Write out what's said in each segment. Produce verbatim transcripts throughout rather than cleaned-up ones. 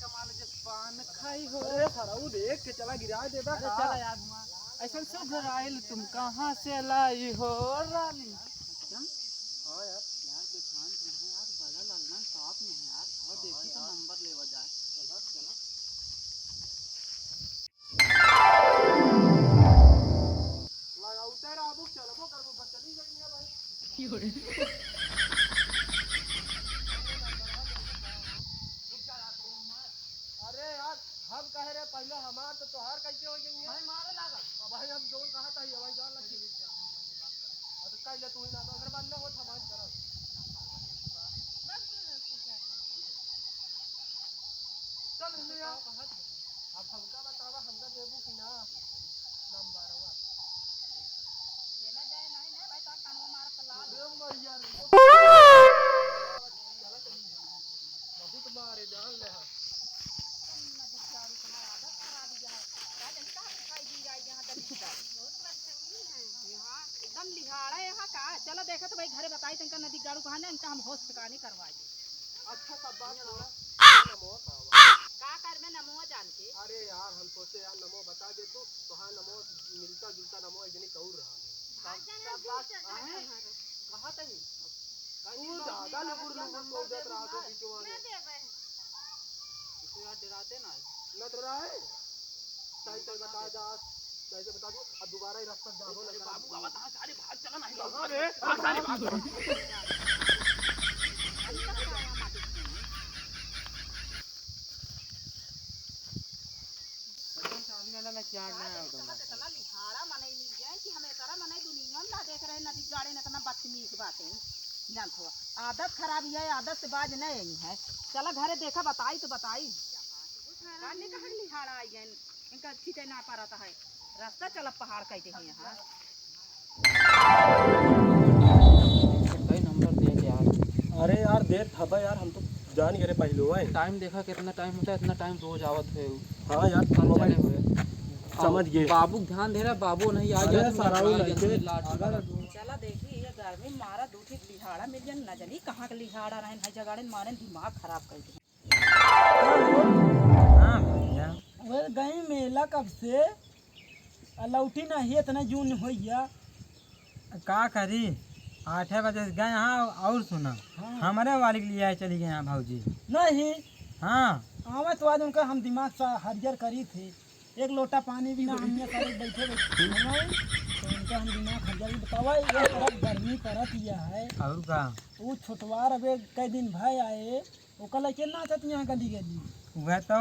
कमाल जस पान खाई हो। अरे सारा वो देख के चला गिरा देता अरे का? चला यार हुआ। ऐसन सुघराइल तुम कहाँ से लाई हो रानी? हाँ यार। यार दुकान में है यार, बड़ा ललना शॉप में है यार। और देखी तो नंबर लेवा जाए। चला, चला। लगाउते रहबो, चलबो करबो, बस चली जाइए भाई। अरे यार, हम कहे रहे पहले हमार तो तोहार कैसे हो गई है? भाई मारे लागल। अब भाई हम जोन कहा था ये भाई जान लगी। अब तो कह ले तू ही ना तो अगर बंद ना हो तो हमारी तरफ। चल ले यार। अब हमका बतावा, हमका देबू कि ना? नंबरवा। चला जाए नहीं ना भाई, तो कानवा मार के लाल। अरे मैया रे। चला चली। बहुत मारे जान ले हम। नदी के आड़ी तुम्हारा आदत खराब ही है। का जानी कहाँ से खाई दी जाए यहाँ दलिद्दर। बहुत बदतमीज है। यहाँ एकदम लिहाड़ा है यहाँ का। चला देखा तो भाई घरे बताई तनका नदी गाड़ू कहाँ ने इनका हम होश ठिकाने करवाई। अच्छा, सब बात छोड़ा। नमो का बा? का करबे नमो जान के? अरे यार, हम सोचे यार, नमो बता दे तू, तो हाँ, नमो मिलता जुलता नमो एक जनी कौर रहा। भाग जाना सब बात, दिल से हैं? कहाँ तनी? तू ज्यादा लुगुर लुगुर को देत रहा तो बीचवा में। ना देबे। इसे यार डराते ना है। ना डराए? सही सही बता जा, सही से बता दो, अब दोबारा ही रास्ता जाबो ना अरे करा। बाबू, आवा, कहाँ से? अरे भाग, चला नहीं, कहाँ भाग, रे? भाग, सारे भाग। एकदम चाबी वाला ना क्या ना है उधर। चला, लिहाड़ा मनई मिल गए कि हम एकरा मनई दुनिया में ना देख रहे, नदी गाड़े न इतना बदतमीज बाटे, जानत हो, आदत खराब है, आदत से बाज नहीं आई है। चला घरे देखा, बताई तो बताई। कान ने कहा लिहाड़ा आई गए, इनका अच्छी से ना परत है। रास्ता चलब पहाड़ कह दे यहाँ। कई नंबर दे के यार। अरे यार, देत हबे यार, हम तो जान गए रहे पहले है। टाइम देखा कितना टाइम होता है, इतना टाइम रोज आवत है। हाँ यार, कल मोबाइल चले हुए। समझ गए। बाबू के ध्यान दे रहा, बाबू नहीं आ अरे जाते, सारा वो लड़के। लाड अगर चला देखी, ये गर्मी मारा, दू ठे लिहाड़ा मिल जाए, न जानी कहाँ के लिहाड़ा रहन है, जगाड़न मारन, दिमाग खराब कर दे। हाँ भैया। वो गई मेला कब से, आ लौटी नहीं, इतना जून होइया। का करी, आठे बजे से गए यहाँ और सुना, हाँ। हमरे वाली के लिए आए चली गए यहाँ भौजी। नहीं। हाँ। आवे तो आज उनका हम दिमाग सा हरियर करी थे, एक लोटा पानी भी ना हमने सारे बैठे बैठे। तो उनका हम दिमाग हरियर बतावा, ये तरफ गर्मी पड़त यह है। और का? वो छोटवार अबे कई दिन भाई आए, ओकर लइके नाचत यहाँ गली गली। वह तो,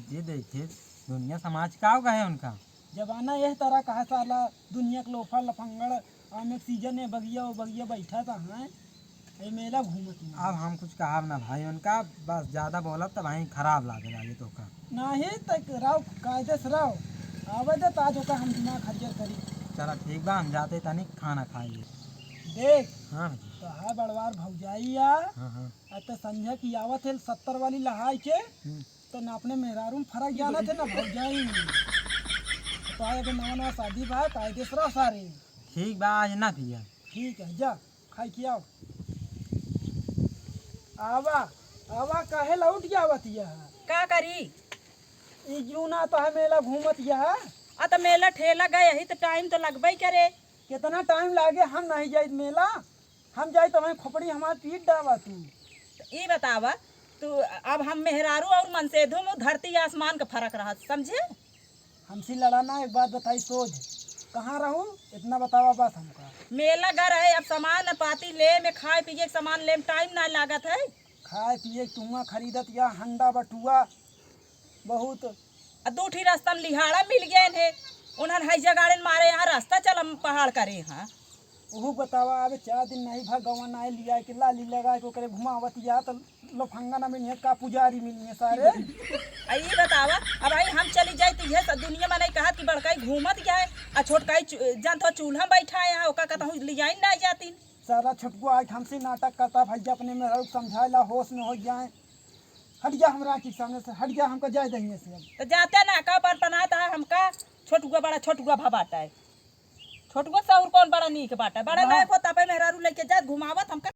जे देखे, दुनिया समाज का हो गए उनका। जमाना यह तरह कहा साला, दुनिया के लोफर लफंगड़, आम एक सीजन में बगिया, वो बगिया बैठा था, हैं? ये मेला घूमत में। अब हम कुछ कहब ना भाई उनका, बस ज्यादा बोलब तो भाई खराब लागे लागे तो का। नहीं तो रहो, कायदे से रहो, आवे दे तो आज ओकर हम दिमाग हरियर करी। चला ठीक बा, हम जाते तनी खाना खाइए। देख, हाँ। तो है बड़वार भौजाई या, हाँ, हाँ। आ तो संझा की आवत है सत्तर वाली लहाई के, हम्म। तो ना अपने मेहरारू में फर्क जाना थे ना भौजाई। तो आज अगर नवा नवा शादी बा, कायदे से रहो सारे। ठीक बा, आज ना पिया। ठीक है, जा, खाई के आओ। आवा, आवा, काहे लौट के आवत यह? का करी? ई जूना तो है मेला घूमत यह। आ तो मेला ठेला गए ही तो टाइम तो लगबे करे। कितना टाइम लागे, हम नहीं जाइत मेला। हम जाई तो वहीं खोपड़ी हमार पीट डावा तू। तो ई बतावा, तू अब हम मेहरारू और मनसेधू में धरती आसमान का फर्क रहत, समझे? हमसे लड़ा ना, एक बात बताई सोझ, कहाँ रहू? इतना बतावा बस हमका। मेला घर है, अब सामान पाती ले में, खाए पिए के सामान ले में टाइम ना लागत है। खाए पिए के तुआ खरीदत या हंडा बटुआ बहुत। आ दू ठी रस्तन लिहाड़ा मिल गए हैं, उन्हन है जगाड़न मारे यहाँ रास्ता चलम पहाड़ करे यहाँ। ओहू बतावा, अबे चार दिन नहीं भा गवन आए लिया के लाली लगा के ओकरे घुमावत या तो लफंगा ना मिलिए का पुजारी मिलिए सारे। आ ई बतावा, अब भाई हम चली जाए तो यह सब दुनिया में नहीं कहत कि बड़काई घूमत गया है, आ छोटकाई चू-, जान तो चूल्हा में बैठा है यहाँ, ओका कहता हूँ लियाई ना जाती। सारा छोटको आज हमसे नाटक करता, भैया अपने में रहो, समझाए ला, होश में हो जाए। हट जा हमरा आँखी के सामने से, हट जा, हमका जाए दहिए से अब। तो जाते ना का बरपनाता है हमका, छोटुआ बड़ा छोटुआ भबाता है। छोटुआ सहूर कौन बड़ा नीक बाटा, बड़ा हाँ। लायक होता पे मेहरारू लेके जात घुमावत हमका।